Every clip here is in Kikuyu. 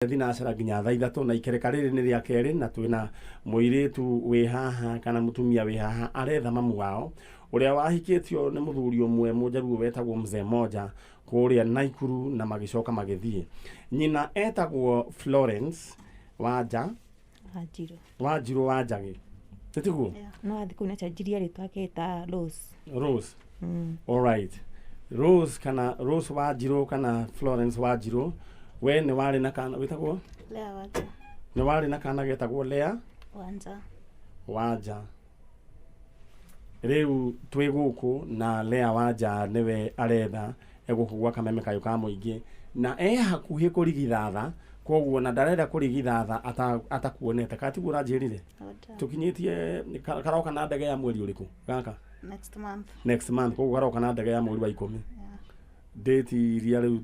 Thinacara nginya thaa 3, na ikereka rĩrĩ nĩ rĩa kerĩ, na twĩna mũirĩtu wĩ haha kana mũtumia wĩ haha aretha mamu wao ũrĩa wahikĩtio nĩ mũthuri ũmwe mũjaruo wetagwo Mzee Moja kũrĩa Naikuru, na magĩcoka magĩthiĩ. Nyina etagwo Florence Wanja. Wanjirũ. Wanjirũ Wanjagĩ, tĩtiguo? No athiĩ kũu nĩacenjirie rĩtwa akĩĩta Rose. Rose. Alright, Rose kana Rose Wanjirũ kana Florence Wanjirũ, we nĩ warĩ na kana wĩtagwo? Lea Wanja. Nĩ warĩ na kana getagwo Lea. Wanja. Wanja. Rĩu twĩ gũkũ na Lea Wanja nĩwe aretha egũkũ gwa Kameme Kayũ ka Mũingĩ, na e hakuhĩ kũrigithatha, koguo na ndarenda kũrigithatha atakuonete kana tiguo ũranjĩrire? Wanja. Tũkinyĩtie karoka na ndege ya mweri ũrĩkũ gaka? Next month. Next month, koguo karoka na ndege ya mweri wa 10. Yeah. Date iria rĩu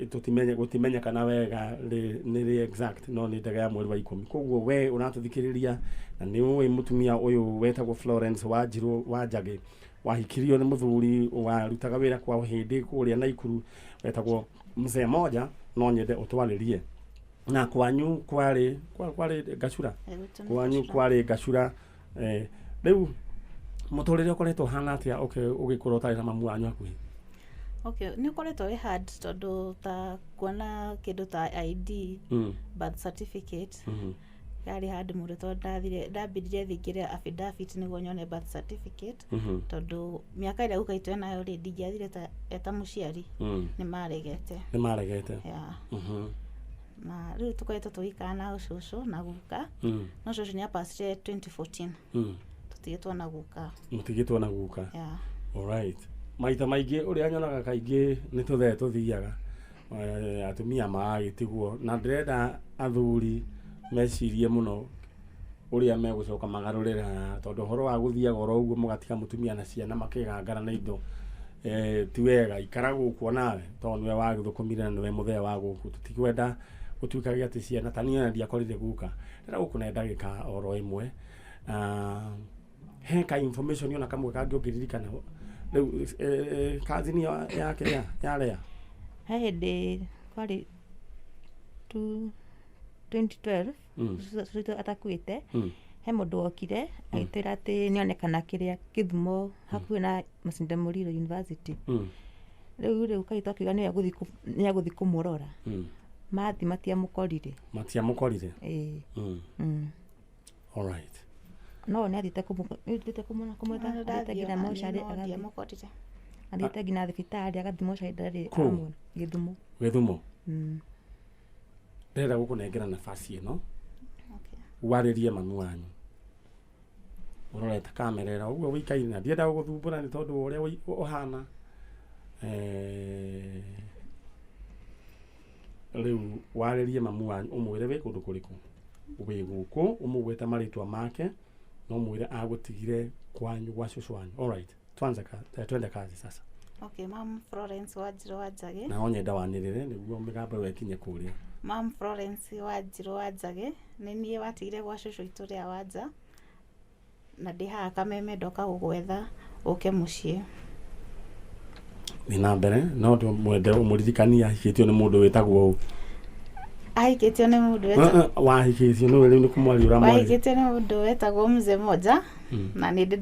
tũtimenye gũtimenyekana wega nĩ rĩ exact, no nĩ ndege ya mweri wa 10. Koguo we ũratũthikĩrĩria na nĩ ũĩ mũtumia ũyũ wetagwo Florence Wanjirũ Wanjagĩ wahikirio nĩ mũthuri warutaga wĩra kwa hĩndĩ kũrĩa Naikuru wetagwo Mzee Moja, no nyende ũtwarĩrie. Na kwanyu kwarĩ kwarĩ Ngacura? Gwitũ nĩ Kwanyu Gacura. Kwarĩ Ngacura. Rĩu mũtũrĩre ũkoretwo ũhana atĩa ũgĩkũra ũtarĩ na mamu wanyu hakuhĩ? Okay, nĩ ũkoretwo wĩ hard tondũ ta kuona kĩndũ ta ID, birth certificate, yarĩ hard mũno tondũ ndathire ndambindire thingĩre affidavit nĩguo nyone birth certificate, tondũ mĩaka ĩrĩa guka itũ enayo rĩ, ndingĩathire ta eta mũciari, nĩ maregete. Nĩ maregete? Yeah. Na rĩu tũkoretwo tũgĩikara na ũcũcũ na guka, no cũcũ nĩ apacire 2014. Tũtigĩtwo na guka. Mũtigĩtwo na guka? Yeah. Alright. Maita maingĩ ũrĩa nyonaga kaingĩ nĩ tũthee tũthiaga, atumia magagĩtigwo, na ndĩrenda athuri mecirie mũno ũrĩa megũcoka magarũrĩra, tondũ ũhoro wa gũthiaga oro ũguo mũgatiga mũtumia na ciana makĩgangara na indo, ti wega. Ikara gũkũ onawe tondũ nĩwe wagĩthũkũmire na nĩwe mũthee wa gũkũ. Tũtikwenda gũtuĩkage atĩ ciana ta niĩ ona ndiakorire guka. Ndĩrenda gũkũne ndagĩka oro ĩmwe. Ah, he ka information ona kamwe kangĩ ũngĩririkana rĩu, cousin yake ya Lea? He hĩndĩ kwarĩ tu 2012, cũcũ atakuĩte, he mũndũ wokire agĩtwĩra atĩ nĩonekana kĩrĩa Kĩthumo hakuhĩ na Masinde Muliro University. Rĩu kaitũ akiuga nĩ egũthiĩ kũmũrora. Mathi matiamũkorire. Matiamũkorire? Ĩĩ. Alright. No nĩ athiĩte nĩathiĩte kũmwetha, athiĩte nginya mocarĩ agathiĩ Ndiamũkorire. Athiĩte nginya thibitarĩ agathiĩ mocarĩ, ndarĩ Kũ? amuona. Gĩthumo. Gĩthumo. Ndĩrenda gũkũnengera nafasi ĩno warĩrie mami wanyu ũrorete kamera ĩno ũguo wĩikaire, na ndienda gũgũthumbũra nĩ tondũ wa ũrĩa ũhana. Rĩu warĩrie mamu wanyu, ũmwĩre wĩ kũndũ kũrĩkũ, wĩ gũkũ, ũmũgwete marĩtwa make na ũmwĩre agũtigire kwanyu gwa cũcũ wanyu. Alright, tuanze twende kazi sasa. Okay, Mam Florence Wanjirũ Wanjagĩ. Na onyenda wanĩrĩre nĩguo mĩgambo ĩyo ĩkinye kũrĩa. Mam Florence Wanjirũ Wanjagĩ, nĩ niĩ watigire gwa cũcũ itũ rĩa Wanja, na ndĩ haha Kameme, ndoka gũgwetha ũke mũciĩ. Nĩ na mbere no mwende ũmũririkanie ahikĩtio nĩ mũndũ wĩtagwo ũũ. Ahikĩtio nĩ mũndũ wetagwo Wahikĩtio nĩwe, rĩu nĩ kũmwaria ũramwaria. Wahikĩtio nĩ mũndũ wetagwo Mzee Moja, na nĩ ndĩ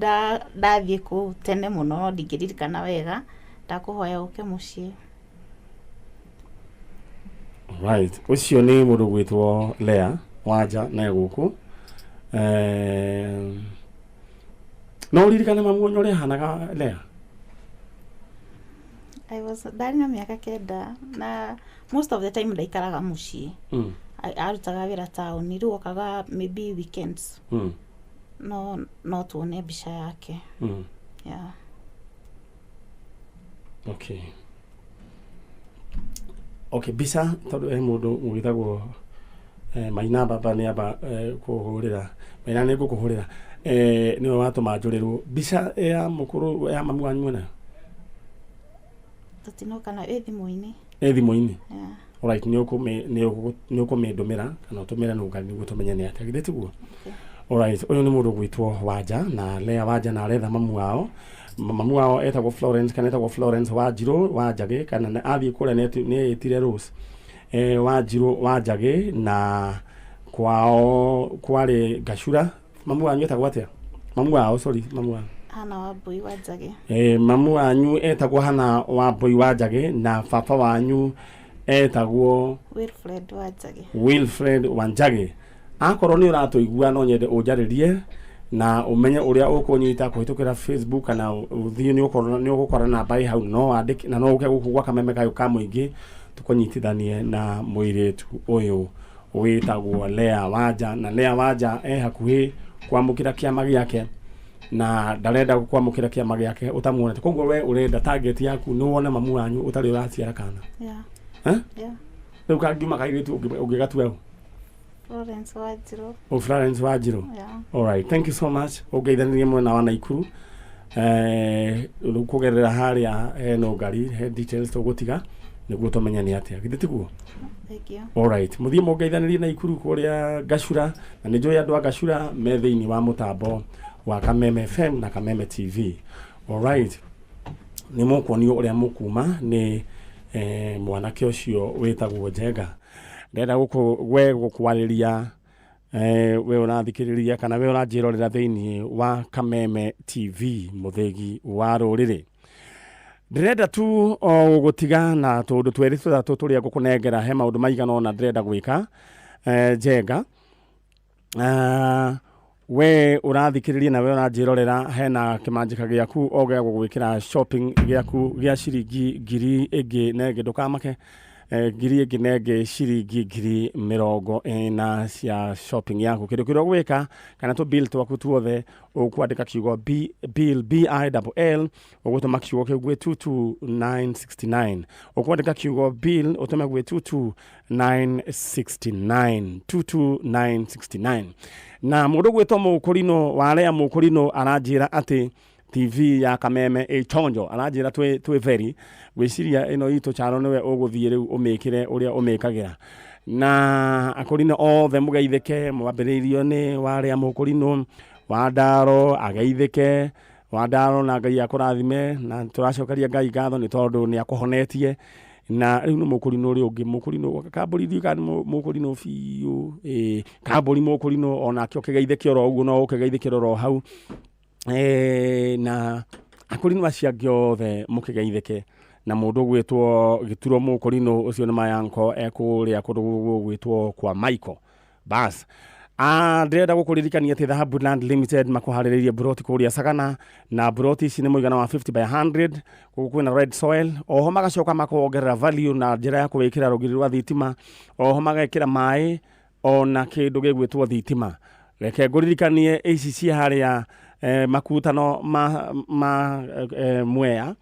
ndathiĩ kũu tene mũno, no ndingĩririkana wega. Ndakũhoya ũke mũciĩ. Right, ũcio nĩ mũndũ gwĩtwo Lea Wanja na e gũkũ. No ũririkane mamu wanyu ũrĩa ahanaga, Lea? I was ndarĩ na mĩaka 9, na most of the time ndaikaraga mũciĩ. Arutaga wĩra taũni, rĩu okaga maybe weekends. No tuone mbica yake. Yeah. Okay, mbica, tondũ he mũndũ wĩtagwo Maina Baba nĩ amba kũhũrĩra. Maina, nĩ ngũkũhũrĩra. Nĩwe watũma njũrĩrwo mbica ya mũkũrũ ya mamu wanyu mwena. Tũtinoka nayo, ĩ thimũ-inĩ. Ĩ thimũ-inĩ? Yeah. Alright, nĩ ũkũmĩndũmĩra kana ũtũmĩre nũga nĩguo tũmenye nĩ atĩa, githĩ tiguo? Okay. Alright, ũyũ nĩ mũndũ gwĩtwo Wanja na Lea Wanja na aretha mamu wao. Mamu wao etagwo Florence kana etagwo Florence Wanjirũ Wanjagĩ, kana athiĩ kũrĩa nĩ ĩtire Rose. Wanjirũ wa Njagĩ na kwao kwarĩ Ngacura. Mamu wanyu etagwo atĩa? Mamu wao, sorry, mamu wao. Hana Wambui wa Njagĩ. Mamu wanyu etagwo Hana Wambui wa Njagĩ na baba wanyu etagwo Wilfred wa Njagĩ. Wilfred Wanjagĩ. Akorwo nĩ ũratũigua no nyende ũnjarĩrie na ũmenye ũrĩa ũkũnyita kũhĩtũkĩra Facebook kana ũthiĩ nĩ ũgũkora namba ĩ hau no wandĩke na no ũke gũkũ gwa Kameme kayũ ka mũingĩ tũkũnyitithanie na mũirĩtu ũyũ wĩtagwo Lea Wanja. Na Lea Wanja e hakuhĩ kwamũkĩra kĩama gĩake na ndarenda kwamũkĩra kĩama gĩake ũtamuonete. Koguo we ũrenda target yaku nĩ wone mamu wanyu ũtarĩ ũraciara kana. Yeah. Eh? Yeah. Rĩu kangiuma kairĩtu ũngĩgatua ũ? Florence Wanjirũ. O Florence Wanjirũ. Yeah. All right, thank you so much. Ũngeithanirie mwena wa Naikuru. Rĩu kũgerera harĩa hena ngari he details tũgũtiga nĩguo tũmenye nĩ atĩa. Githĩ tiguo? Thank you. All right, mũthiĩ mũngeithanĩrie Naikuru kũrĩa Gacura na nĩ njũĩ andũ a Gacura me thĩinĩ wa mũtambo wa Kameme FM na Kameme TV. All right, nĩ mũkuonio ũrĩa mũkuma nĩ mwanake ũcio wĩtagwo Njenga. Ndĩrenda gũkũ we gũkwarĩria we ũrathikĩrĩria kana we ũranjĩrorera thĩinĩ wa Kameme TV mũthĩgi wa rũrĩrĩ. Ndĩrenda tu o gũgũtiga na tũndũ twerĩ tũtatũ tũrĩa ngũkũnengera he maũndũ maigana ũna ndĩrenda gwĩka Njenga. We ũrathikĩrĩria na we ũranjĩrorera hena kĩmanjĩka gĩaku o gĩa gũgwĩkĩra shopping gĩaku gĩa ciringi ngiri ĩngĩ na ĩngĩ ndũkamake ngiri ĩngĩ na ĩngĩ ciringi ngiri mĩrongo ĩna cia shopping yaku. Kĩndũ kĩrĩa ũgwĩka kana tũ bill twaku tuothe ũkwandĩka kiugo B, bill BILL ũgũtũma kiugo kĩu gwĩ 22969. Ũkwandĩka kiugo bill ũtũme gwĩ 22969 22969. Na mũndũ gwĩtwo Mũkũrinũ warĩa Mũkũrinũ aranjĩra atĩ TV ya Kameme ĩ chonjo, aranjĩra twĩ very gwĩciria ĩno itũ charo nĩwe ũgũthiĩ rĩu ũmĩkĩre ũrĩa ũmĩkagĩra. Na akũrinũ othe mũgeithĩke, mwambĩrĩirio nĩ warĩa Mũkũrinũ wa Ndaro ageithĩke wa Ndaro na Ngai akũrathime na tũracokeria Ngai ngatho nĩ tondũ nĩ akũhonetie. Na rĩu nĩ Mũkũrinũ ũrĩa ũngĩ Mũkũrinũ kambũri ndiũĩ kana nĩ Mũkũrinũ biũ kambũri Mũkũrinũ onake ũkĩgeithĩke oro ũguo no ũkĩgeithĩkĩre oro hau na akũrinũ acio angĩ othe mũkĩgeithĩke. Na mũndũ ũgwĩtwo Gĩturo Mũkũrinũ ũcio nĩ mayanko ekũrĩa kũndũ gũgwĩtwo kwa Michael. Bas ndĩrenda gũkũririkania atĩ Dhahabu Land Limited makũharĩrĩirie broti kũrĩa Sagana na broti ici nĩ mũigana wa 50 by 100 gũkũ kwĩna red soil. Oho magacoka makongerera value na njĩra ya kũwĩkĩra rũgiri rwa thitima, oho magekĩra maĩ ona kĩndũ gĩgwĩtwo thitima. Reke ngũririkanie ici ci harĩa makutano ma Mwea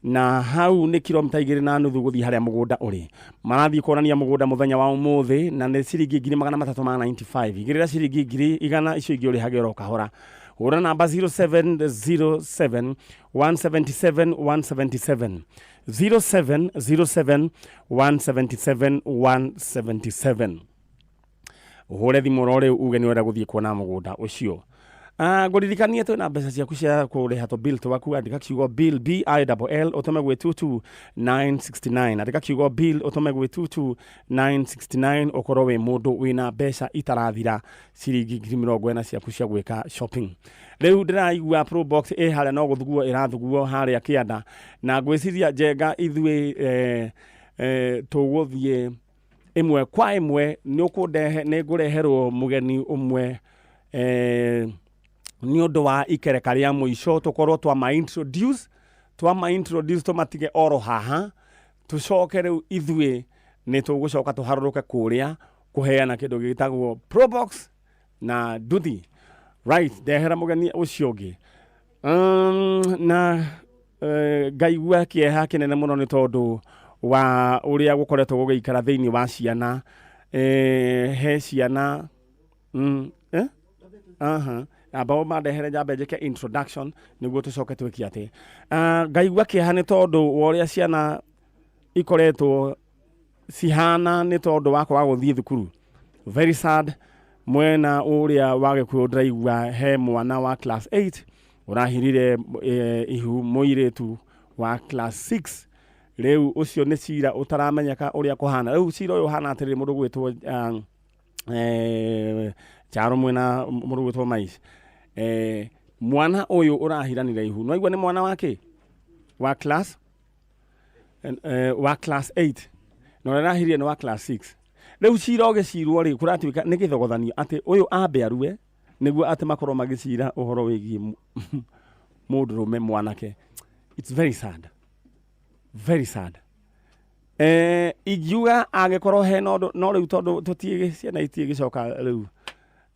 na hau nĩ kilomita 2.5 gũthiĩ harĩa mũgũnda ũrĩ. Marathiĩ kuonania mũgũnda mũthenya wa ũmũthĩ na nĩ ciringi ngiri magana matatũ ma 95. Igĩrĩra ciringi ngiri igana icio ingĩ ũrĩhage oro kahora. Hũra namba 0707 177 177 0707 177 177. Ũhũre thimũ oro rĩu uge nĩ ũrenda gũthiĩ kuona mũgũnda ũcio. Ngũririkanie twĩna mbeca ciaku cia kũrĩha tũ bill twaku. Andĩka kiugo bill BILL ũtũme gwĩ 22969. Andĩka kiugo bill ũtũme gwĩ 22969 ũkorwo wĩ mũndũ wĩna mbeca itarathira ciringi ngiri mĩrongo ĩna ciaku cia gwĩka shopping. Rĩu ndĩraigua Probox ĩ harĩa no gũthuguo ĩrathuguo harĩa kĩanda na ngwĩciria Njenga ithuĩ tũgũthiĩ ĩmwe kwa ĩmwe nĩ ũkũndehe nĩ ngũreherwo mũgeni ũmwe nĩ ũndũ wa ikereka rĩa mũico tũkorwo twama introduce tũmatige oro haha tũcoke rĩu ithuĩ nĩ tũgũcoka tũharũrũke kũrĩa kũheana kĩndũ gĩtagwo Probox na nduthi. Right, ndehera mũgeni ũcio ũngĩ. Na ngaigua kĩeha kĩnene mũno nĩ tondũ wa ũrĩa gũkoretwo gũgĩikara thĩinĩ wa ciana. He ciana aha amba mandehere njambe njĩke introduction nĩguo tũcoke twĩke atĩ ngaigua kĩeha nĩ tondũ wa ũrĩa ciana ikoretwo cihana nĩ tondũ wa kwaga gũthiĩ thukuru. Very sad. Mwena ũrĩa wa Gĩkũyũ ndĩraigua he mwana wa class 8 ũrahirire ihu mũirĩtu wa class 6. Rĩu ũcio nĩ cira ũtaramenyeka ũrĩa kũhana. Rĩu cira ũyũ ũhana atĩrĩrĩ, mũndũ gwĩtwo Charo mwena mũndũ gwĩtwo Maish, mwana ũyũ ũrahiranire ihu, no igua nĩ mwana wake wa class wa class 8 na ũrĩa arahirire nĩ wa class 6. Rĩu cira ũgĩcirwo rĩ, kũratuĩka nĩ gĩthogothanio atĩ ũyũ ambe arue nĩguo atĩ makorwo magĩcira ũhoro wĩgiĩ mũndũrũme mwanake. It's very sad, very sad. Ingiuga angĩkorwo hena ũndũ, no rĩu tondũ tũtiĩ ciana itiĩgĩcoka rĩu,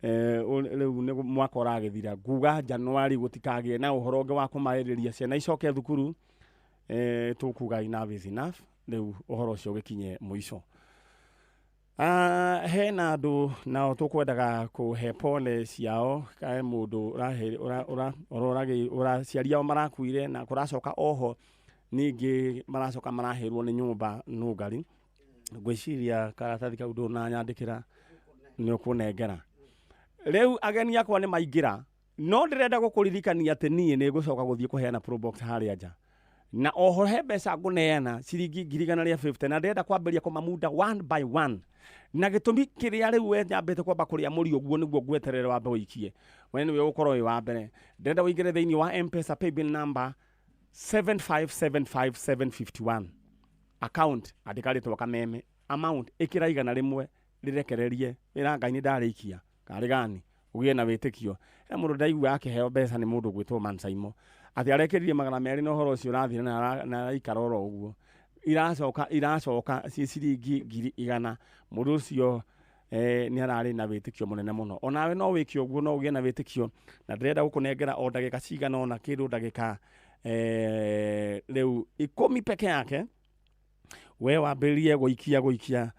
rĩu nĩ mwaka ũragĩthira, nguga Januari gũtikagĩe na ũhoro ũngĩ wa kũmarĩrĩria ciana icoke thukuru. Tũkuga enough is enough, rĩu ũhoro ũcio ũgĩkinye mũico. Hena andũ nao tũkwendaga kũhe pole ciao, kae mũndũ aciari ao marakuire na kũracoka oho ningĩ maracoka marahĩrwo nĩ nyũmba nũngari. Ngwĩciria karatathi kau ndũnanyandĩkĩra nĩ ũkũnengera. Rĩu ageni akwa nĩ maingĩra, no ndĩrenda gũkũririkania atĩ niĩ nĩ ngũcoka gũthiĩ kũheana probox harĩa nja, na oho he mbeca ngũneana ciringi 150,000, na ndĩrenda kwambĩrĩria kũmamunda one by one. Na gĩtũmi kĩrĩa rĩu we nyambĩte kwamba kũrĩa mũri ũguo nĩguo ngweterere wambe ũikie, we nĩwe ũgũkorwo wĩ wa mbere. Ndĩrenda ũingĩre thĩinĩ wa M-Pesa paybill number 7575751, account andĩka rĩtwa Kameme, amount ĩkĩra 100, rĩrekererie wĩra Ngai nĩ ndarĩkia karĩ gani ũgĩe na wĩtĩkio. He mũndũ ndaigua akĩheo mbeca nĩ mũndũ gwĩtwo Mansaimo atĩ arekĩrire 200 na ũhoro ũcio ũrathira na araikara oro ũguo, iracoka ciĩ ciringi 100,000. Mũndũ ũcio nĩ ararĩ na wĩtĩkio mũnene mũno. Onawe no wĩke ũguo, no ũgĩe na wĩtĩkio, na ndĩrenda gũkũnengera o ndagĩka cigana ũna, kĩndũ ndagĩka rĩu 10 peke yake, we wambĩrĩrie gũikia 100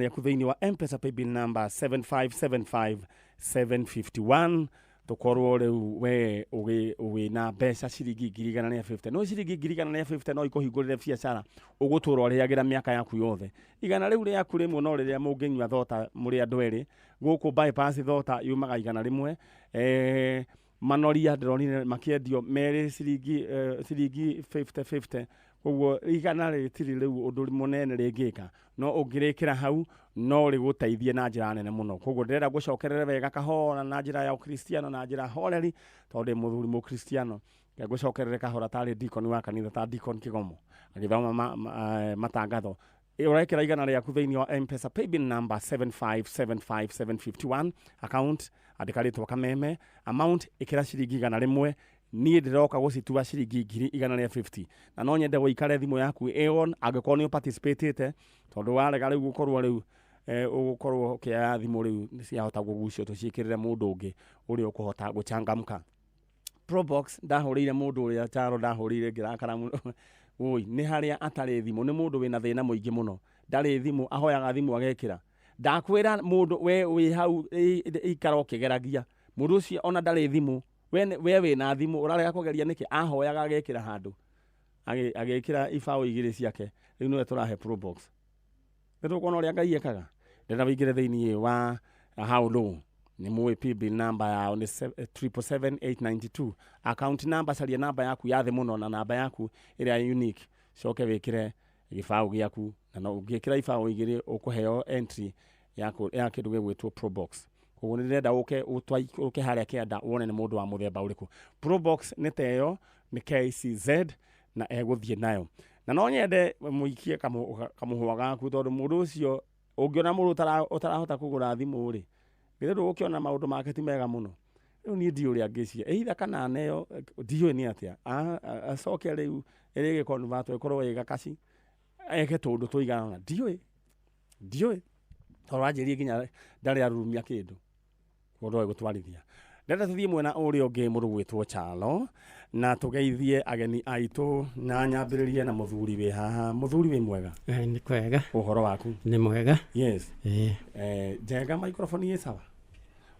rĩaku thĩinĩ wa M-Pesa paybill number 7575751, tũkorwo rĩu we wĩna mbeca ciringi 150,000. No ciringi 150,000 no ikũhingũrĩre biacara ũgũtũra ũrĩagĩra mĩaka yaku yothe. 100 rĩu rĩaku rĩmwe no rĩrĩa mũngĩnyua thota mũrĩ andũ erĩ. Gũkũ bypass thota yumaga 100. Manoria ndĩronire makĩendio merĩ ciringi 50-50. Koguo 100 rĩtirĩ rĩu ũndũ mũnene rĩngĩka, no ũngĩrĩkĩra hau no rĩgũteithie na njĩra nene mũno. Koguo ndĩrenda gũcokerere wega kahora na njĩra ya ũkristiano na njĩra horeri, tondũ ndĩ mũthuri mũkristiano. Ngũcokerere kahora tarĩ deacon wa kanitha, ta deacon Kĩgomo agĩthoma matangatho. Ũrekĩra 100 rĩaku thĩinĩ wa M-Pesa paybill number 7575751, account andĩka rĩtwa Kameme, amount ĩkĩra ciringi 100. Niĩ ndĩroka gũcitua ciringi 150,000, na no nyende gũikare thimũ yaku ĩ on angĩkorwo nĩ ũparticipatĩte, tondũ warega rĩu gũkorwo rĩu ũgũkorwo ũkĩoya thimũ rĩu ciahota kũgucio tũciĩkĩrĩre mũndũ ũngĩ ũrĩa ũkũhota gũchangamka. Probox ndahũrĩire mũndũ ũrĩa Charo ndahũrĩire ngĩrakara mũno. Woi, nĩ harĩa atarĩ thimũ, nĩ mũndũ wĩna thĩna mũingĩ mũno, ndarĩ thimũ, ahoyaga thimũ agekĩra. Ndakwĩra mũndũ we wĩ hau ikara ũkĩgeragia, mũndũ ũcio ona ndarĩ thimũ, we wĩna thimũ ũrarega kũgeria nĩkĩ? Ahoyaga agekĩra handũ, agĩkĩra ibaũ 2 ciake, rĩu nĩwe tũrahe probox. Nĩ tũkuona ũrĩa Ngai ekaga. Ndĩrenda wĩingĩre thĩinĩ wa how low nĩ mũĩ paybill number yao nĩ 777,892, account number caria namba yaku ya thĩ mũno na namba yaku ĩrĩa unique, coke wĩkĩre gĩbaũ gĩaku, na no ũngĩkĩra ibaũ 2 ũkũheo entry ya kĩndũ gĩgwĩtwo probox. Koguo nĩ ndĩrenda ũke harĩa kĩanda wone nĩ mũndũ wa mũthemba ũrĩkũ. Probox nĩ ta ĩyo, nĩ KCZ na egũthiĩ nayo. Na no nyende mũikie kamũhũa gaku, tondũ mũndũ ũcio ũngĩona mũndũ ũtarahota kũgũra thimũ rĩ, githĩ ndũgũkĩona maũndũ make ti mega mũno. Rĩu niĩ ndiũĩ ũrĩa ngĩciria, either kana neo ndiũĩ nĩ atĩa, acoke rĩu ĩrĩ gĩconvert ĩkorwo ĩ gakaci eke tũndũ tũigana ũna, ndiũĩ tondũ anjĩrire nginya ndarĩ arurumia kĩndũ ũndũ wa gũtwarithia. Ndĩrenda tũthiĩ mwena ũrĩa ũngĩ mũndũ gwĩtwo Chalo na tũgeithie ageni aitũ, na nyambĩrĩrie na mũthuri wĩ haha. Mũthuri wĩ mwega? Nĩ kwega. Ũhoro waku? Nĩ mwega. Yes. Njega, microphone ĩ sawa?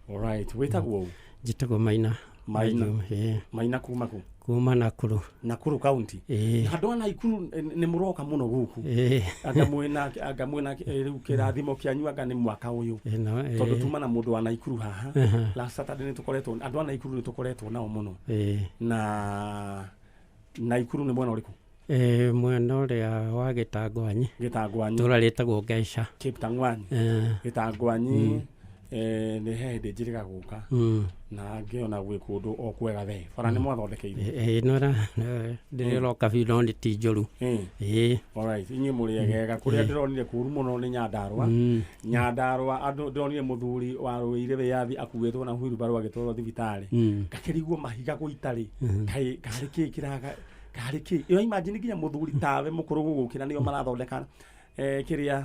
Alright, wĩtagwo ũ? Njĩtagwo Maina. Maina. Maina kuma kũ? Kuma Nakuru. Nakuru county. Andũ a Nakuru nĩ mũroka mũno gũkũ. Anga mwĩna rĩu kĩrathimo kĩanyu anga nĩ mwaka ũyũ. Tondũ tuma na mũndũ wa Nakuru haha. Last Saturday nĩ tũkoretwo andũ a Nakuru nĩ tũkoretwo nao mũno. Na Nakuru nĩ mwena ũrĩkũ? Mwena ũrĩa wa Gĩtangwanyi. Gĩtangwanyi. Itũũra rĩtagwo Ngeca. Kiptangwanyi. Gĩtangwanyi nĩ he hĩndĩ njĩrĩga gũka na ngĩona gwĩ kũndũ o kwega the bara nĩ mwathondekeire. Nora ndĩrĩroka biũ no nĩ ti njũru. Alright, inyuĩ mũrĩ egega. Kũrĩa ndĩronire kũru mũno nĩ Nyandarũa. Nyandarũa andũ ndĩronire mũthuri warũĩire wĩyathi akuĩtwo na wheelbarrow agĩtwarwo thibitarĩ. Ngakĩrigwo mahiga gũitarĩ kaĩ karĩ kĩ kĩraga karĩ kĩ. Ĩyo imagine nginya mũthuri tawe mũkũrũ gũgũkĩra nĩo marathondeka kĩrĩa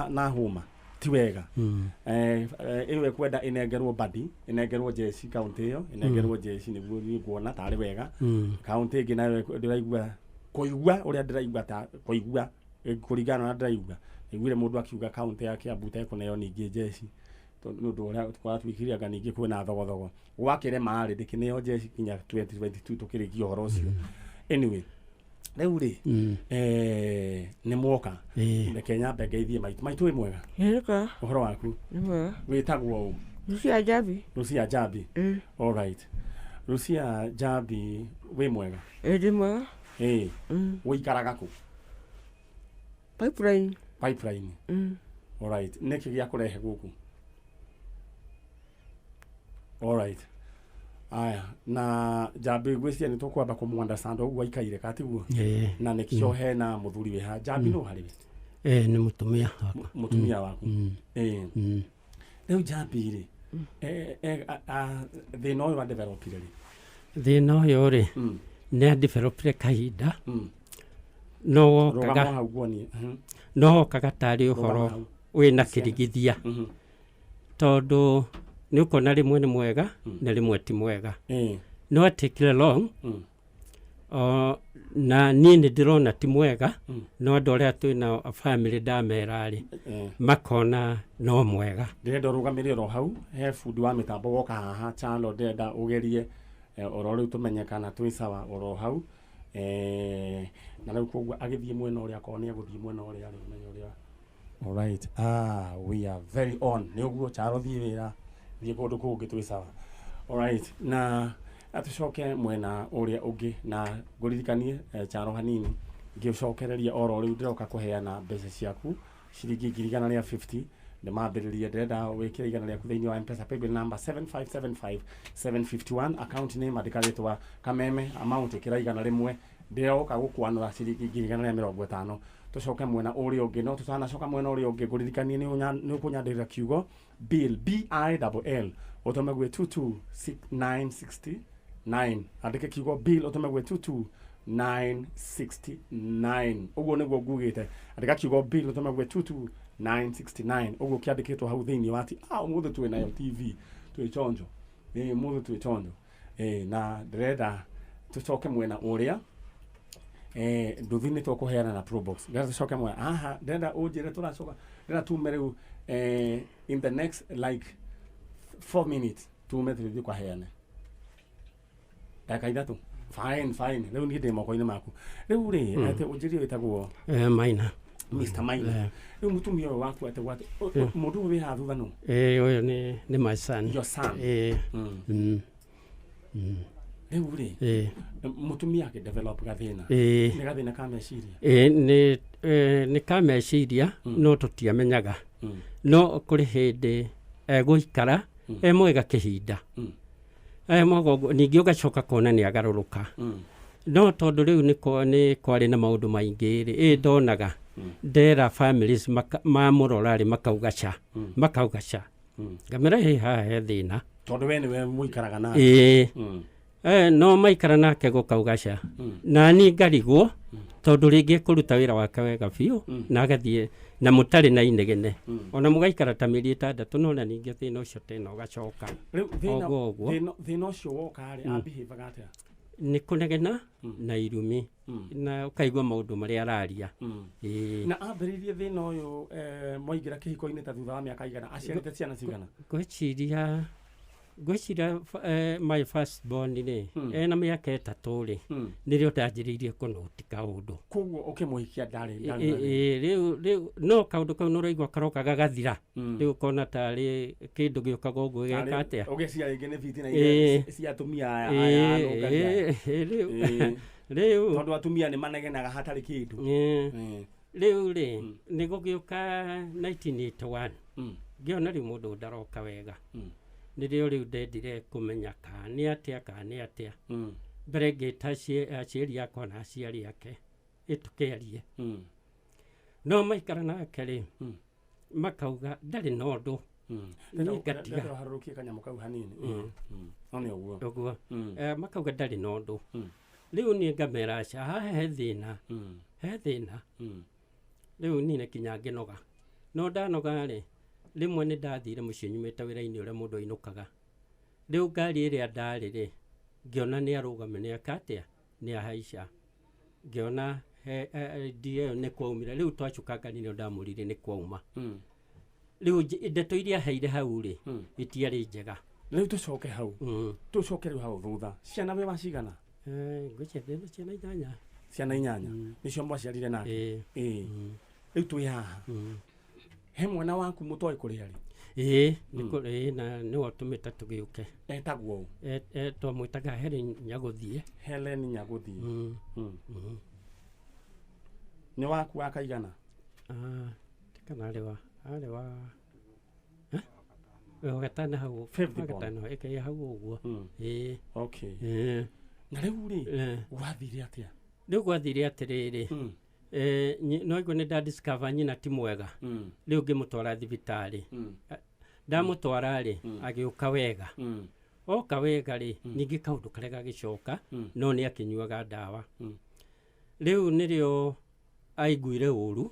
na hũma ti wega. Ĩyo ĩkwenda ĩnengerwo badi, ĩnengerwo jeci kaunti ĩyo, ĩnengerwo jeci nĩguo niĩ nguona tarĩ wega. Kaunti ĩngĩ nayo ndĩraigua kũigua ũrĩa ndĩraigua ta kũigua kũringana na ndĩraigua iguire mũndũ akiuga kaunti ya Kiambu ta ĩkũneo ningĩ jeci tondũ nĩ ũndũ ũrĩa twatuĩkire anga ningĩ kwĩna thogothogo gwakĩrema rĩ ndĩkĩneo jeci nginya 2022 tũkĩrĩkia ũhoro ũcio. Anyway, rĩu rĩ nĩ mwoka reke nyambe ngeithie maitũ. Maitũ wĩ mwega? Nĩka. Ũhoro waku? Nĩ mwega. Wĩtagwo ũ? Lucia Njambi. Lucia Njambi. All right. Lucia Njambi wĩ mwega? Ndĩ mwega. Ũikaraga kũ? Pipeline. Pipeline. All right. Nĩkĩ gĩa kũrehe gũkũ? All right. Aya, na Njambi ngwĩciria nĩ tũkwamba kũmũ-understand ũguo aikaire katiguo. Na nĩkĩo hena mũthuri wĩ haha. Njambi nũ harĩ we? Nĩ mũtumia wakwa. Mũtumia waku. Rĩu Njambi rĩ, thĩna ũyũ adevelopire rĩ? Thĩna ũyũ rĩ, nĩ adevelopire kahinda. No wokaga hau nguonie. No wokaga tarĩ ũhoro wĩna kĩrigithia. Tondũ nĩ ũkona rĩmwe nĩ mwega na rĩmwe ti mwega. No atekire long na niĩ nĩ ndĩrona ti mwega no andũ arĩa twĩna family ndamera rĩ makona no mwega. Ndĩrenda ũrũgamĩre oro hau he bundi wa mĩtambo woka haha channel ndĩrenda ũgerie oro rĩu tũmenye kana twĩ sawa oro hau. Na rĩu koguo agĩthiĩ mwena ũrĩa akorwo nĩ egũthiĩ mwena ũrĩa rĩ ũmenye ũrĩa. All right. We are very on. Nĩ ũguo Charo thiĩ wĩra thiĩ kũndũ kũngĩ twĩ sawa. All right. Na atucoke mwena ũrĩa ũngĩ na ngũririkanie Charo hanini ngĩũcokereria oro rĩu ndĩroka kũheana mbeca ciaku ciringi 150 ndĩmambĩrĩrie ndĩrenda wĩkĩre 100 rĩaku thĩinĩ wa M-Pesa paybill number 7575 751 account name andĩka rĩtwa Kameme amount ĩkĩra 100 ndĩroka gũkwanũra ciringi 150 tũcoke mwena ũrĩa ũngĩ no tũtanacoka mwena ũrĩa ũngĩ ngũririkanie nĩ ũkũnyandĩrĩra kiugo bill BILL ũtũme gwĩ 22969 andĩke kiugo bill ũtũme gwĩ 22969 ũguo nĩguo ngugĩte andĩka kiugo bill ũtũme gwĩ 22969 ũguo kĩandĩkĩtwo hau thĩinĩ wa ti ũmũthĩ twĩ nayo TV twĩ chonjo ũmũthĩ twĩ chonjo na ndĩrenda tũcoke mwena ũrĩa nduthi nĩ tũkũheana na Probox ndĩrenda tũcoke mwena haha ndĩrenda ũnjĩre tũracoka ndĩrenda tume rĩu in the next like 4 minutes tume tũthiĩ kwaheane ndagĩka 3 fine fine rĩu niĩ ndĩ moko-inĩ maku rĩu rĩ atĩ ũnjĩrie wĩtagwo Maina. Mr. Maina. Rĩu mũtumia ũyũ waku atĩ mũndũ ũyũ wĩ haha thutha nũ? Ũyũ nĩ my son. Your son. Rĩu rĩ mũtumia akĩdevelop gathĩna nĩ gathĩna ka meciria? Nĩ ka meciria no tũtiamenyaga no kũrĩ hĩndĩ egũikara e mwega kĩhinda mwega ũguo ningĩ ũgacoka kuona nĩ agarũrũka no tondũ rĩu nĩ kwarĩ na maũndũ maingĩ rĩ ndonaga ndera families mamũrora rĩ makauga ca makauga ca ngamera hĩ haha he thĩna tondũ we nĩwe mũikaraga nake. No maikara nake gũkauga ca na niĩ ngarigwo tondũ rĩngĩ kũruta wĩra wake wega biũ na agathiĩ na mũtarĩ na inegene ona mũgaikara ta mĩeri 6 no na ningĩ thĩna ũcio tena ũgacoka. Rĩu thĩna ũcio woka rĩ abihevaga atĩa? Nĩ kũnegena na irumi na ũkaigua maũndũ marĩa araria. Na ambĩrĩirie thĩna ũyũ mwaingĩra kĩhiko-inĩ ta thutha wa mĩaka igana aciarĩte ciana cigana? Ngwĩciria Ngwĩciria my first born rĩ, ena mĩaka 3 rĩ, nĩrĩo ndanjĩrĩirie kũnoti kaũndũ. Koguo ũkĩmũhikia ndarĩ rĩu no kaũndũ kau nĩũraigua karoka gagathira. Rĩu ũkona tarĩ kĩndũ gĩũkaga ũguo gĩgeka atĩa. Ũgeciria rĩngĩ nĩ bitina iria cia atumia aya anũngagia. Rĩu tondũ atumia nĩ manegenaga hatarĩ kĩndũ. Rĩu rĩ nĩ gũgĩũka 1981 ngĩona rĩu mũndũ ndaroka wega. Nĩrĩo rĩu ndendire kũmenya kana nĩ atĩa kana nĩ atĩa. Mbere ngĩta aciari akwa na aciari ake ĩtũkĩarie. No maikara nake rĩ, makauga ndarĩ na ũndũ. Nĩ harũrũkie kanyamũ kau hanini. No nĩ ũguo. Ũguo. Makauga ndarĩ na ũndũ. Rĩu niĩ ngamera aca haha he thĩna. He thĩna. Rĩu niĩ nĩ kinya ngĩnoga. No ndanoga rĩ, rĩmwe nĩ ndathire mũciĩ nyumĩte wĩra-inĩ ũrĩa mũndũ ainũkaga. Rĩu ngari ĩrĩa ndarĩ rĩ, ngĩona nĩ arũgame nĩ eka atĩa, nĩ ahaica. Ngĩona ndiĩ nĩ kwaumire. Rĩu twacuka ngari nĩyo ndamũririe nĩ kwauma. Rĩu ndeto iria aheire hau rĩ, itiarĩ njega. Rĩu tũcoke hau. Tũcoke rĩu hau thutha. Ciana wĩ wa cigana? Ngwĩciria ndĩna ciana 8. Ciana 8. Nĩcio mwaciarire nake? Rĩu twĩ haha. He mwana waku mũtoĩ kũrĩa rĩ? Ĩĩ, nĩ na nĩwe ũtũmĩte tũgĩũke. Etagwo ũ? Twamwĩtaga Helen Nyagũthiĩ. Helen Nyagũthiĩ. Nĩ waku wa kaigana? Kana arĩ wa wa gatano hau. Gatano ĩkĩrĩ hau ũguo. Ĩĩ. Okay. Na rĩu rĩ, gwathire atĩa? Rĩu gwathire atĩrĩrĩ, no igua nĩ nda discover nyina ti mwega. Rĩu ngĩmũtwara thibitarĩ. Ndamũtwara rĩ, agĩũka wega. Oka wega rĩ, ningĩ kaũndũ karĩa gagĩcoka, no nĩ akĩnyuaga ndawa. Rĩu nĩrĩo aiguire ũru.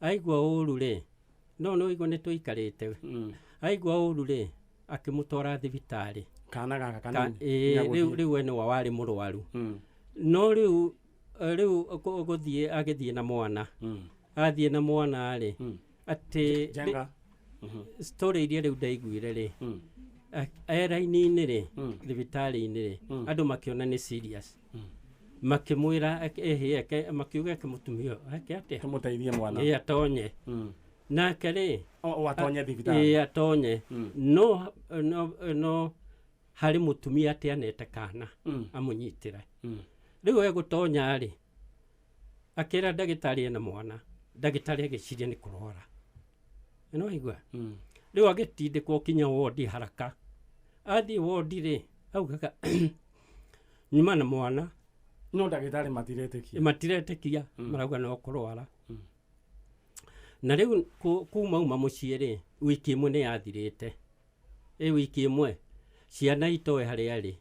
Aigua ũru rĩ, no no igua nĩ tũikarĩte. Aigua ũru rĩ, akĩmũtwara thibitarĩ. Kana gaka kanini. Rĩu we nĩwe warĩ mũrwaru. No rĩu gũthiĩ agĩthiĩ na mwana. Athiĩ na mwana rĩ, atĩ story iria rĩu ndaiguire rĩ, raini-inĩ rĩ, thibitarĩ-inĩ rĩ, andũ makĩona nĩ serious. Makĩmwĩra ĩhĩ makiuga eke mũtumia eke atĩa? Tũmũteithie mwana. Ĩ atonye. Nake rĩ, o atonye thibitarĩ. Ĩ atonye. No no harĩ mũtumia atĩ anete kana amũnyitĩre. Rĩu egũtonya rĩ, akĩra ndagĩtarĩ ena mwana. Ndagĩtarĩ agĩciria nĩ kũrwara. No igua. Rĩu agĩtindĩkwo kinya wodi haraka. Athiĩ wodi rĩ, augaga nyuma na mwana. No ndagĩtarĩ matiretĩkia. Matiretĩkia, marauga no kũrwara. Na rĩu kuma uma mũciĩ rĩ, wiki ĩmwe nĩ yathirĩte. Ĩ wiki ĩmwe ciana itoĩ harĩa arĩ.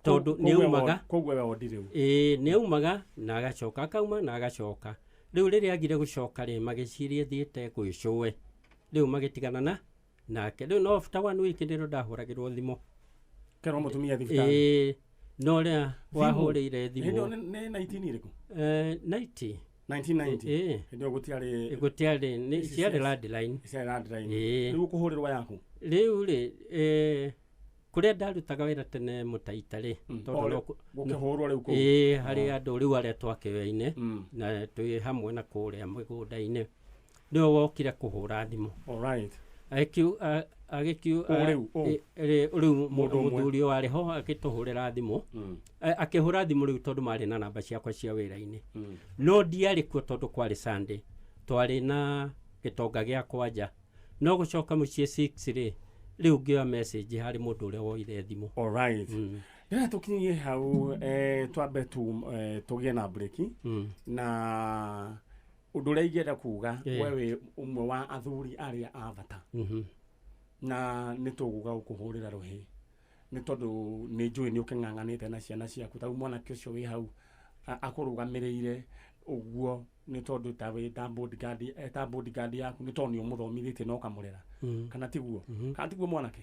Tondũ nĩ aumaga. Koguo we wodi rĩu. Ĩ nĩ aumaga na agacoka akauma na agacoka. Rĩu rĩrĩa agire gũcoka rĩ, magĩciria thiĩte gwĩcũe. Rĩu magĩtigana na nake. Rĩu no after 1 week nĩrĩo ndahũragĩrwo thimũ. Kerwo mũtumia thibitarĩ. Ĩ no rĩa wahũrĩire thimũ. Hĩndĩ nĩ 19 ĩrĩkũ? 90. 1990. Hĩndĩ ĩyo gũtiarĩ gũtiarĩ nĩ ciarĩ landline. Ciarĩ landline. Rĩu ũkũhũrĩrwo yaku? Rĩu rĩ, kũrĩa ndarutaga wĩra tene Mũtaita rĩ, tondũ no gũkĩhũrwo rĩu kũu. Ĩ harĩ andũ rĩu arĩa twakĩoyaine na twĩ hamwe na kũrĩa mĩgũnda-inĩ. Nĩwe wokire kũhũra thimũ. Alright. Rĩu mũthuri ũyũ warĩ ho agĩtũhũrĩra thimũ. Akĩhũra thimũ rĩu tondũ marĩ na namba ciakwa cia wĩra-inĩ. No ndiarĩ kuo tondũ kwarĩ Sunday. Twarĩ na gĩtonga gĩa kwanja. No gũcoka mũciĩ 6 rĩ, rĩu ngĩoya message harĩ mũndũ ũrĩa woire thimũ. Alright. Rĩrĩa tũkinyie hau twambe tũgĩe na break na ũndũ ũrĩa ingĩenda kuga we wĩ ũmwe wa athuri arĩa a bata. Na nĩ tũgũka gũkũhũrĩra rũhĩ nĩ tondũ nĩ njũĩ nĩ ũkĩng'ang'anĩte na ciana ciaku. Ta rĩu mwanake ũcio wĩ hau akũrũgamĩrĩire ũguo nĩ tondũ ta wĩ ta bodyguard yaku nĩ tondũ nĩ ũmũthomithĩtie na ũkamũrera. Kana tiguo? Kana tiguo mwanake?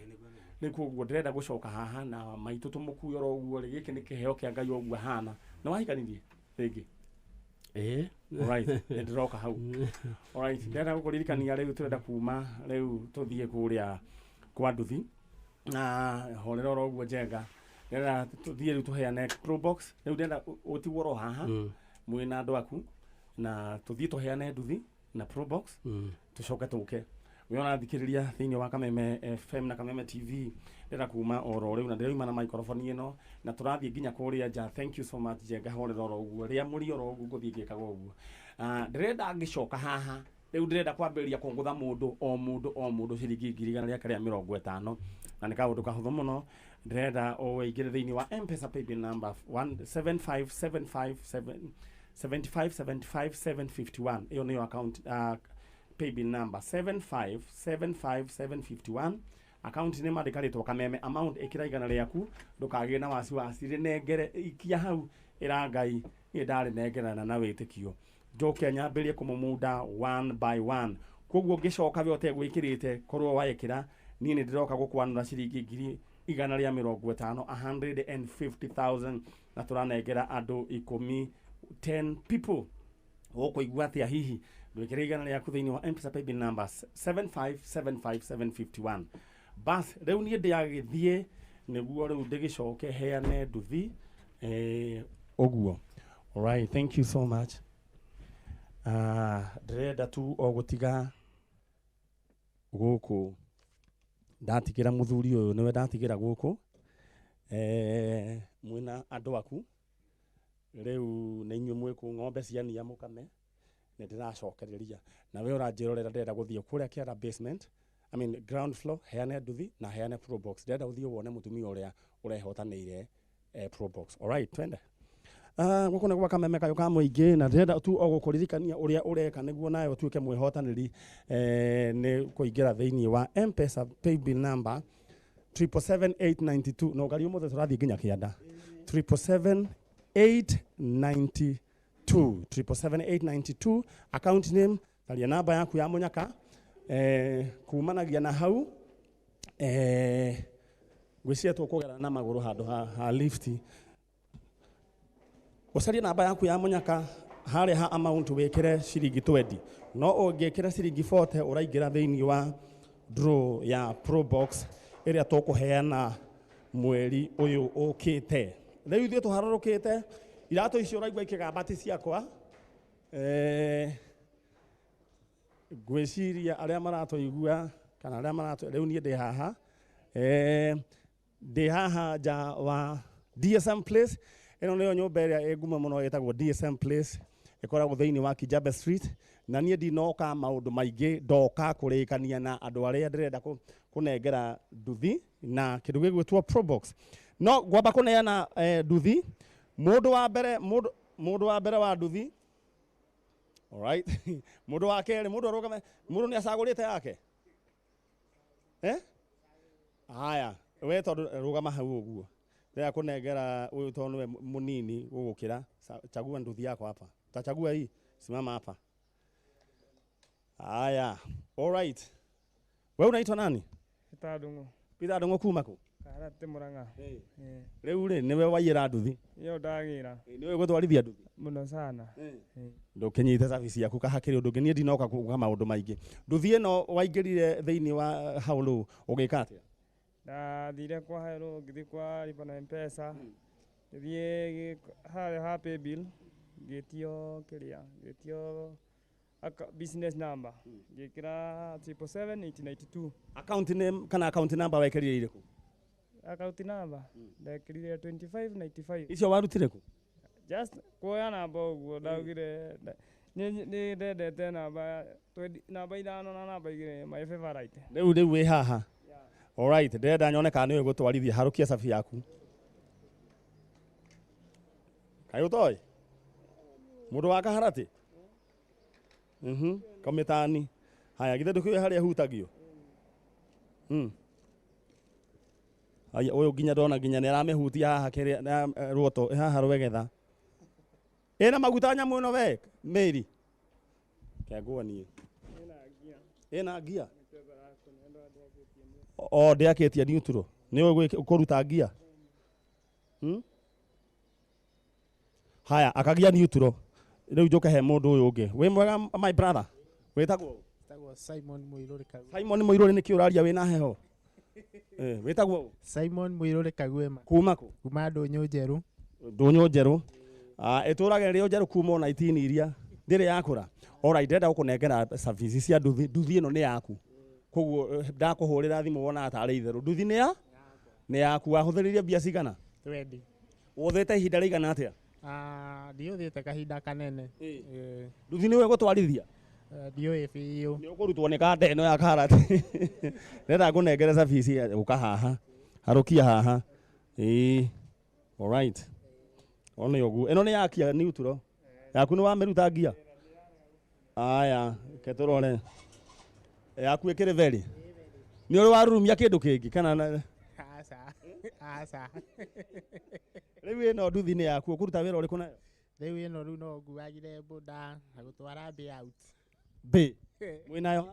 Nĩ koguo ndĩrenda gũcoka haha na maitũ tũmũkue oro ũguo rĩ, gĩkĩ nĩ kĩheo kĩa Ngai ũguo ahana. Nĩ wahikanirie rĩngĩ? Alright, nĩ ndĩroka hau. Alright, ndĩrenda gũkũririkania rĩu tũrenda kuma rĩu tũthiĩ kũrĩa kwa Nduthi. Na horera oro ũguo Njenga. Ndĩrenda tũthiĩ rĩu tũheane Probox. Rĩu ndĩrenda ũtigwo oro haha mwĩna andũ aku na tũthiĩ tũheane nduthi na Probox, tũcoke tũke. We ũrathikĩrĩria thĩinĩ wa Kameme FM na Kameme TV, ndĩrenda kuma oro rĩu na ndĩrauma na microphone ĩno na tũrathiĩ nginya kũrĩa nja. Thank you so much, Njenga. Horera oro ũguo, rĩa mũri oro ũguo, ngũthiĩ ngĩkaga ũguo. Ndĩrenda ngĩcoka haha rĩu ndĩrenda kwambĩrĩria kũngũtha mũndũ o mũndũ o mũndũ ciringi 150,000, na nĩ kaũndũ kahũthũ mũno. Ndĩrenda ũingĩre thĩinĩ wa M-Pesa paybill number 175757 7575751. Ĩyo nĩyo account paybill number 7575751. Account nĩ mandĩka rĩtwa Kameme, amount ĩkĩra 100 rĩaku, ndũkagĩe na wasiwasi, rĩnengere ikia hau, ĩra Ngai niĩ ndarĩnengerana na wĩtĩkio, njoke nyambĩrĩrie kũmũmunda one by one. Koguo ngĩcoka we ũtegwĩkĩrĩte, korwo waĩkĩra, niĩ nĩ ndĩroka gũkwanũra ciringi 150,000, 150,000, na tũranengera andũ 10, 10 people. Ũkũigua atĩa hihi ndwĩkĩre 100 rĩaku thĩinĩ wa M-Pesa paybill number 7575751? Bas, rĩu niĩ ndĩagĩthiĩ nĩguo rĩu ndĩgĩcoke heane nduthi ũguo. Alright, thank you so much. Ndĩrenda tu o gũtiga gũkũ, ndatigĩra mũthuri ũyũ, nĩwe ndatigĩra gũkũ mwĩna andũ aku. Rĩu nĩ inyuĩ mwĩkũ ng'ombe ciania mũkame, nĩ ndĩracokereria na we ũranjĩrorera. Ndĩrenda gũthiĩ kũrĩa kĩara basement, I mean ground floor, heane nduthi na heane Probox. Ndĩrenda ũthiĩ wone mũtumia ũrĩa ũrehotanĩire Probox. Alright, twende. Gũkũ nĩ gwa Kameme kayũ ka mũingĩ, na ndĩrenda tu o gũkũririkania ũrĩa ũreka nĩguo nawe ũtuĩke mwĩhotanĩri nĩ kũingĩra thĩinĩ wa M-Pesa paybill number 777892. No ngari ũmũthĩ tũrathiĩ nginya kĩanda. 777892, 777892, account name taria namba yaku ya mũnyaka kumanagia na hau ngwĩciria tũkũgera na magũrũ handũ ha lift. Ũcarie namba yaku ya mũnyaka harĩa ha amount, wĩkĩre ciringi 20, no ũngĩkĩra ciringi 40 ũraingĩra thĩinĩ wa draw ya Probox ĩrĩa tũkũheana mweri ũyũ ũkĩte. Rĩu ithuĩ tũharũrũkĩte iratũ icio ũraigua ikĩgamba ti ciakwa. Ngwĩciria arĩa maratũigua kana arĩa maratũ, rĩu niĩ ndĩ haha ndĩ haha nja wa DSM Place. Ĩno nĩyo nyũmba ĩrĩa ĩ ngumo mũno ĩtagwo DSM Place, ĩkoragwo thĩinĩ wa Kijabe Street, na niĩ ndinoka maũndũ maingĩ, ndoka kũrĩkania na andũ arĩa ndĩrenda kũnengera nduthi na kĩndũ gĩgwĩtwo Probox. No ngwamba kũneana nduthi mũndũ wa mbere, mũndũ wa mbere wa nduthi. Alright, mũndũ wa kerĩ, mũndũ arũgame. Mũndũ nĩ acagũrĩte yake. Haya, we tondũ rũgama hau ũguo, ndĩrenda kũnengera ũyũ tondũ nĩwe mũnini gũgũkĩra. Chagua nduthi yako hapa. Utachagua hii? Simama hapa. Haya, alright, we unaitwa nani? Peter Ndung'u. Peter Ndung'u, kuma kũ? Karate, Murang'a. Rĩu rĩ, nĩwe waiyĩra nduthi? Iyo ndagĩra. Nĩwe gũtwarithia nduthi? Mũno sana. Ndũkĩnyite cabi ciaku kahakĩrĩ ũndũ ũngĩ. Niĩ ndinoka kuga maũndũ maingĩ. Nduthi ĩno waingĩrire thĩinĩ wa haũlũ ũgĩka atĩa? Ndathire kwa Hairũ, ngĩthiĩ kwa lipa na M-Pesa, ngĩthiĩ harĩa ha paybill, ngĩtio kĩrĩa, ngĩtio business number, ngĩkĩra 777 892. Account name kana account number wekĩrire irĩkũ? Account number ndekĩrire 2595. Icio warutire kũ? Just kuoya namba ũguo, ndaugire nĩ ndendete namba namba 5 na namba 2, my favorite. Rĩu wĩ haha. Alright, ndĩrenda nyone kana nĩũĩ gũtwarithia. Harũkia cabi yaku. Kaĩ ũtoĩ mũndũ wa Kaharatĩ? Kamĩtani. Haya, githĩ ndũkĩũĩ harĩa hutagio? Haya, ũyũ nginya ndona nginya nĩ aramĩhutia haha kĩrĩa na, rwoto haha rwegetha ĩna maguta nyamũ ĩno. We mĩri kenguonie ĩna ngia o ndĩakĩtie neutral, nĩ ũĩ kũruta ngia? Haya, akagia neutral. Rĩu njũke he mũndũ ũyũ ũngĩ. Wĩ mwega, my brother? Wĩtagwo? Tagwo Simon Muiruri Kagu. Simon Mũirũrĩ, nĩkĩ ũraria wĩna heho? Wĩtagwo ũ? Simon Mwiruri Kagwema. Kuma kũ? Kuma Ndũnyũ Njerũ. Ndũnyũ Njerũ. Ĩtũraga ĩrĩ o njerũ kuma ona itini iria ndĩrĩ yakũra. Alright, ndĩrenda gũkũnengera service cia nduthi. Nduthi ĩno nĩ yaku. Koguo ndakũhũrĩra thimũ wonaga tarĩ itherũ. Nduthi nĩ ya? Nĩ yaku. Wahũthĩrire mbia cigana? 20. Ũthĩte ihinda rĩigana atĩa? Ndiũthĩte kahinda kanene. Nduthi nĩwe gũtwarithia? Ndiũĩ biũ. Nĩ ũkũrutwo nĩ kanda ĩno ya karati. Ndĩrenda ngũnengere service ũka haha. Harũkia haha. Ĩĩ. Alright. One ũguo. Ĩno nĩ yakia neutral. Yaku nĩ wamĩruta ngia? Aya, reke tũrore. Yaku ĩkĩrĩ very. Nĩ ũrĩ warurumia kĩndũ kĩngĩ kana na Aca. Aca. Rĩu ĩno nduthi nĩ yaku, ũkũruta wĩra ũrĩkũ nayo? Rĩu ĩno rĩu no nguagire boda na gũtwara mbĩ out. Mbĩ? Mwĩnayo?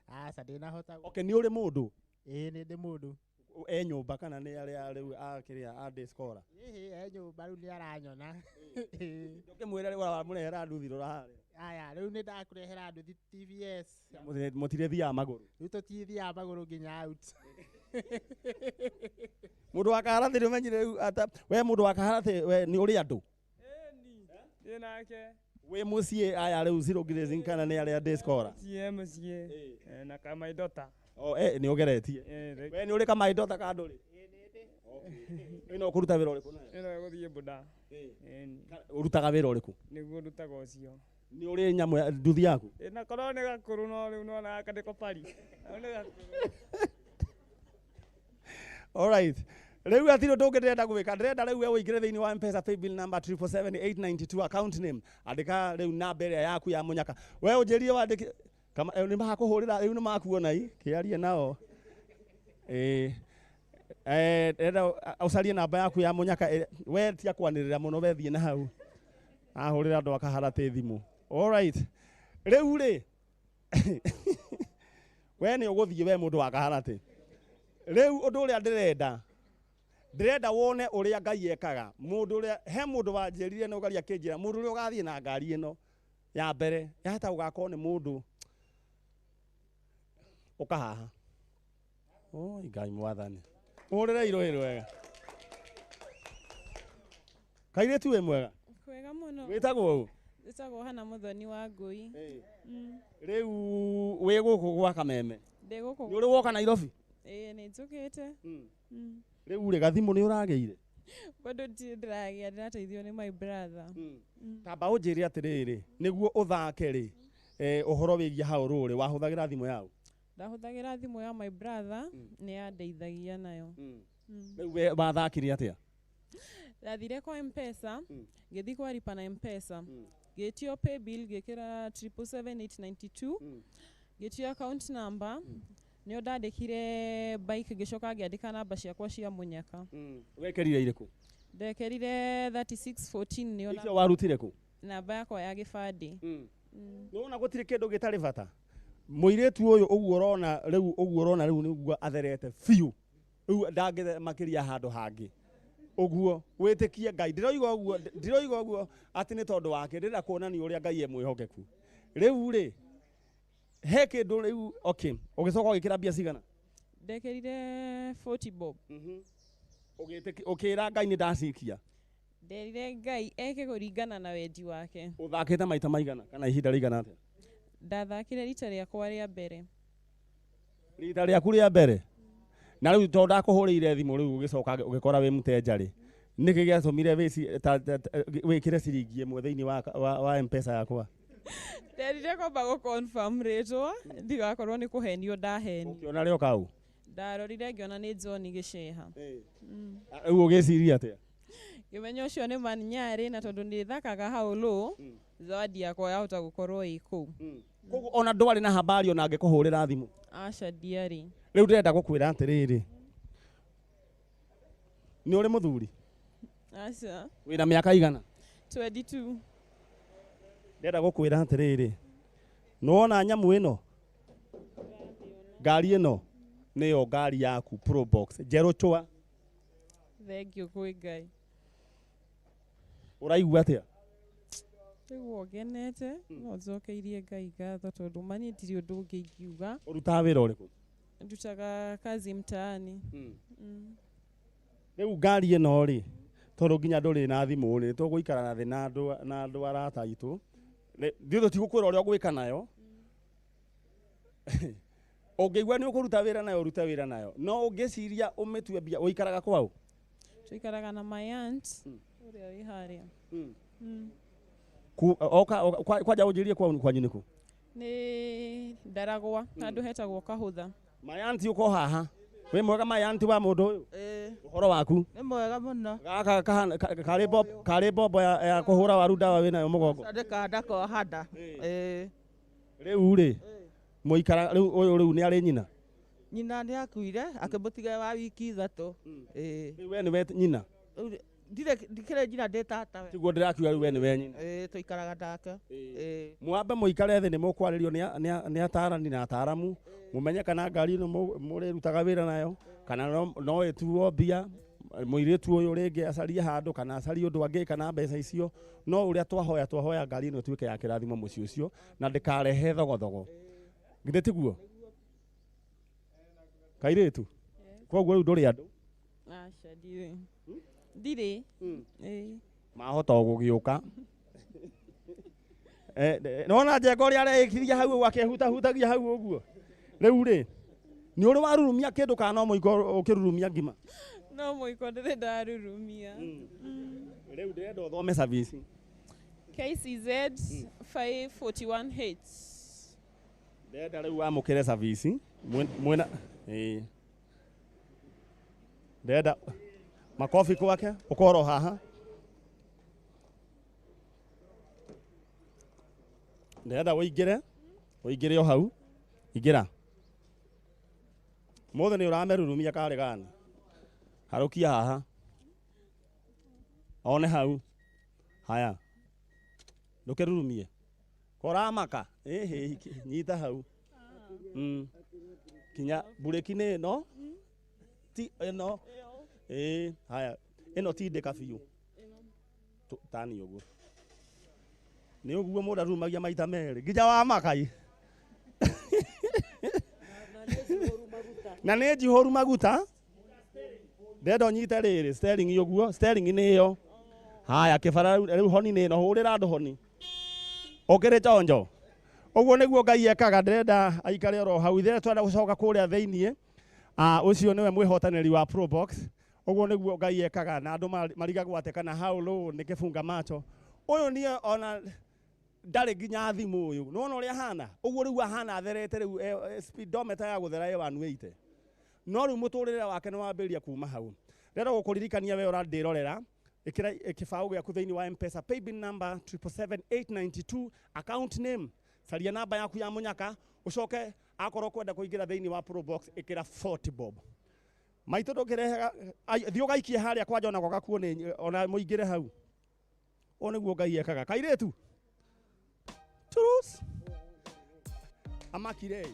Aca, ndĩnahota. Okay, nĩ ũrĩ mũndũ? Ĩĩ, nĩ ndĩ mũndũ. E nyũmba kana nĩ arĩa rĩu a kĩrĩa a day scholar? Ĩhĩ, e nyũmba rĩu nĩ aranyona. Ũkĩmwĩra rĩu wamũrehera nduthi rora harĩa. Aya, rĩu nĩ ndakũrehera nduthi TVS. Mũtirĩthiaga magũrũ? Rĩu tũtithiaga magũrũ nginya out. Mũndũ wa Kaharatĩ nĩ ũmenyire rĩu ata we mũndũ wa Kaharatĩ we nĩ ũrĩ andũ? Ĩni, ndĩ nake. Wĩ mũciĩ aya rĩu zero grazing kana nĩ arĩa day scholar? Mũciĩ, mũciĩ. Na kamaindota. Oh, nĩ ũgeretie. We nĩ ũrĩ kamaindota ka ndũrĩ? Ĩno ũkũruta wĩra ũrĩkũ nayo? Ĩno ĩgũthiĩ boda. Ĩni. Ũrutaga wĩra ũrĩkũ? Nĩguo ndutaga ũcio. Nĩ ũrĩ nyamũ ya nduthi yaku? Na korwo nĩ gakũrũ no rĩu nĩwona gaka nĩko pari. Nĩ gakũrũ. Alright. Rĩu hatirĩ ũndũ ũngĩ ndĩrenda gwĩka. Ndĩrenda rĩu we ũingĩre thĩinĩ wa M-Pesa paybill number 777,892 account name. Andĩka rĩu namba ĩrĩa yaku ya mũnyaka. We ũnjĩrie wandĩke kama nĩ makũhũrĩra rĩu nĩ makuona i kĩarie nao. Ndĩrenda ũcarie namba yaku ya mũnyaka. We tia kwanĩrĩra mũno we thiĩ na hau. Ahũrĩra andũ a Kaharatĩ thimũ. Alright. Rĩu rĩ we nĩ ũgũthiĩ we mũndũ wa Kaharatĩ. Rĩu ũndũ ũrĩa ndĩrenda ndĩrenda wone ũrĩa Ngai ekaga. Mũndũ ũrĩa he mũndũ wanjĩrire na ũgaria akĩnjĩra mũndũ ũrĩa ũgathiĩ na ngari ĩno ya mbere yahota gũgakorwo nĩ mũndũ ũka haha. Oi Ngai mwathani. Mũhũrĩre irũĩ rwega. Kairĩtu wĩ mwega? Kwega mũno. Wĩtagwo ũ? Wĩtagwo Hana Mũthoni wa Ngũi. Rĩu wĩ gũkũ gwa Kameme? Ndĩ gũkũ. Nĩ ũrĩ woka Nairobi? Ĩĩ, nĩ njũkĩte. Rĩu rĩ gathimũ nĩ ũragĩire? Bado ndirĩ ndĩragĩa, ndĩrateithio nĩ my brother. Tamba ũnjĩre atĩrĩrĩ, nĩguo ũthake rĩ, ũhoro wĩgiĩ hau rũrĩ, wahũthagĩra thimũ yaũ? Ndahũthagĩra thimũ ya my brother, nĩ yandeithagia nayo. Rĩu we wathakire atĩa? Ndathire kwa M-Pesa, ngĩthiĩ kwa lipa na M-Pesa. Ngĩtio paybill, ngĩkĩra 777,892, ngĩtio account number, nĩo ndandĩkire bike, ngĩcoka ngĩandĩka namba ciakwa cia mũnyaka. Wekĩrire irĩkũ? Ndekĩrire 3614 nĩo Icio warutire kũ? namba yakwa ya gĩbandĩ. Nĩwona gũtirĩ kĩndũ gĩtarĩ bata. Mũirĩtu ũyũ ũguo ũrona rĩu, ũguo ũrona rĩu nĩguo atherete biũ. Rĩu ndangĩthe makĩria handũ hangĩ. Ũguo wĩtĩkie Ngai. Ndiroiga ũguo, ndiroiga ũguo atĩ nĩ tondũ wake, ndĩrenda kuonania ũrĩa Ngai e mwĩhokeku. Rĩu rĩ, he kĩndũ rĩu, okay, ũgĩcoka ũgĩkĩra mbia cigana? Ndekĩrire 40 bob. Ũkĩra Ngai nĩ ndacikia? Nderire Ngai eke kũringana na wendi wake. Ũthakĩte maita maigana kana ihinda rĩigana atĩa? Ndathakire rita rĩakwa rĩa mbere. Rita rĩaku rĩa mbere? Na rĩu tondũ ndakũhũrĩire thimũ rĩu ũgĩcoka ũgĩkora wĩ mũtenja rĩ, nĩkĩ gĩatũmire wĩkĩre ciringi ĩmwe thĩinĩ wa M-Pesa yakwa? Nderire kwamba gũ confirm rĩtwa ndigakorwo nĩ kũhenio ndahenio. Ũkĩona rĩo kau? Ndarorire ngĩona nĩ John Gĩceha. Rĩu ũgĩciria atĩa? Ngĩmenya ũcio nĩ man Nyarĩ, na tondũ nĩ thakaga hau lũ, zawadi yakwa yahota gũkorwo ĩ kũu. Koguo ona ndwarĩ na habari ona angĩkũhũrĩra thimũ? Aca, ndiarĩ. Rĩu ndĩrenda gũkwĩra atĩrĩrĩ, nĩ ũrĩ mũthuri? Aca. Wĩna mĩaka igana? 22. Ndĩrenda gũkwĩra atĩrĩrĩ, nĩwona nyamũ ĩno? Ngari ĩno nĩyo ngari yaku Probox njerũ chwa. Thank you kwĩ Ngai. Ũraigua atĩa? Rĩu ngenete, no njokeirie Ngai ngatho tondũ ma niĩ ndirĩ ũndũ ũngĩ ingiuga. Ũrutaga wĩra ũrĩkũ? Ndutaga kazi mtaani. Rĩu ngari ĩno rĩ, tondũ nginya ndũrĩ na thimũ rĩ, tũgũikara na thĩ na andũ arata aitũ. Ithuĩ tũtigũkwĩra ũrĩa ũgwĩka nayo. Ũngĩigua nĩ ũkũruta wĩra nayo, ũrute wĩra nayo. No ũngĩciria ũmĩtue mbia, ũikaraga kwaũ? Tuikaraga na my aunt ũrĩa wĩ harĩa. Oka kwanja ũnjĩrie kwao kwanyu nĩkũ? Nĩ Ndaragwa, handũ hetagwo Kahũtha. My aunt ũko haha. Wĩ mwega my aunt wa mũndũ ũyũ? Ĩĩ. Ũhoro waku? Nĩ mwega mũno. Gaka kahana karĩ mbombo ya kũhũra waru ndawa wĩnayo mũgongo. Ndĩkanda kohanda. Ĩĩ. Rĩu rĩ, mũikara rĩu ũyũ rĩu nĩ arĩ nyina? Nyina nĩ akuire akĩmũtiga wa wiki 3. Ĩĩ. Rĩu we nĩwe nyina? Rĩu ndikĩrĩ nyina, ndĩ tata we. Tiguo ndĩrakiuga rĩu we nĩwe nyina. Ĩĩ, tũikaraga nake. Ĩĩ. Mwambe mũikare thĩ nĩ mũkwarĩrio nĩ atarani na ataramu, mũmenye kana ngari ĩno mũrĩrutaga wĩra nayo, kana no ĩtuo mbia, mũirĩtu ũyũ rĩngĩ acarie handũ kana acarie ũndũ angĩka na mbeca icio. No ũrĩa twahoya ngari ĩno ĩtuĩke ya kĩrathimo mũciĩ ũcio na ndĩkarehe thogothogo. Githĩ tiguo? Kairĩtu? Koguo rĩu ndũrĩ andũ? Aca, ndirĩ. Ndirĩ. Ĩĩ. Mahota o gũgĩũka. Nona njenga ũrĩa areĩkiria hau ũguo akĩhutahutagia hau ũguo. Rĩu rĩ, nĩ ũrĩ warurumia kĩndũ kana no mũiko ũkĩrurumia ngima? No mũiko ndĩrĩ ndarurumia. Rĩu ndĩrenda ũthome service. KCZ 541H. Ndĩrenda rĩu wamũkĩre service. Mwena ĩĩ. Ndĩrenda makobi kwake ũkorwo haha. Ndĩrenda ũingĩre o hau. Ingĩra. Mothe nĩ ũramerurumia karĩ gani. Harũkia haha. One hau. Haya. Ndũkĩrurumie. Koramaka. Ĩhĩ, nyita hau. Kinya bureki nĩ ĩno. Ti ĩno. Ĩĩ, haya. Ĩno tindĩka biũ. Tani ũguo. Nĩ ũguo mũndũ arumagia maita merĩ. Nginya wa makai. Na nĩ njihũru maguta. Ndĩrenda ũnyite rĩrĩ, steering ũguo, steering nĩ ĩyo. Haya, kĩbara rĩu honi nĩ ĩno, hũrĩra andũ honi. Ũkĩrĩ chonjo. Ũguo nĩguo Ngai ekaga, ndĩrenda aikare oro hau. Ithuĩ twenda gũcoka kũrĩa thĩiniĩ. Ũcio nĩwe mwĩhotanĩri wa Probox. Ũguo nĩguo Ngai ekaga, na andũ marigagwo atĩ kana how low nĩ kĩbunga macho. Ũyũ niĩ ona ndarĩ nginya thimũ ũyũ. Nĩwona ũrĩa ahana? Ũguo rĩu ahana atherete rĩu, speedometer ya gũthera ĩ 180. No rĩu mũtũrĩre wake nĩ wambĩrĩria kuma hau. Ndĩrenda gũkũririkania we ũrandĩrorera, ĩkĩra kĩbaũ gĩaku thĩinĩ wa M-Pesa, paybill number 777,892, account name, caria namba yaku ya mũnyaka, ũcoke akorwo kwenda kũingĩra thĩinĩ wa Probox, ĩkĩra 40 bob. Maitũ ndũkĩrehaga, thiĩ ũgaikie harĩa kwanja onako gakuo nĩ, ona mũingĩre hau. Ũũ nĩguo Ngai ekaga. Kairĩtu. Turus. Amakire.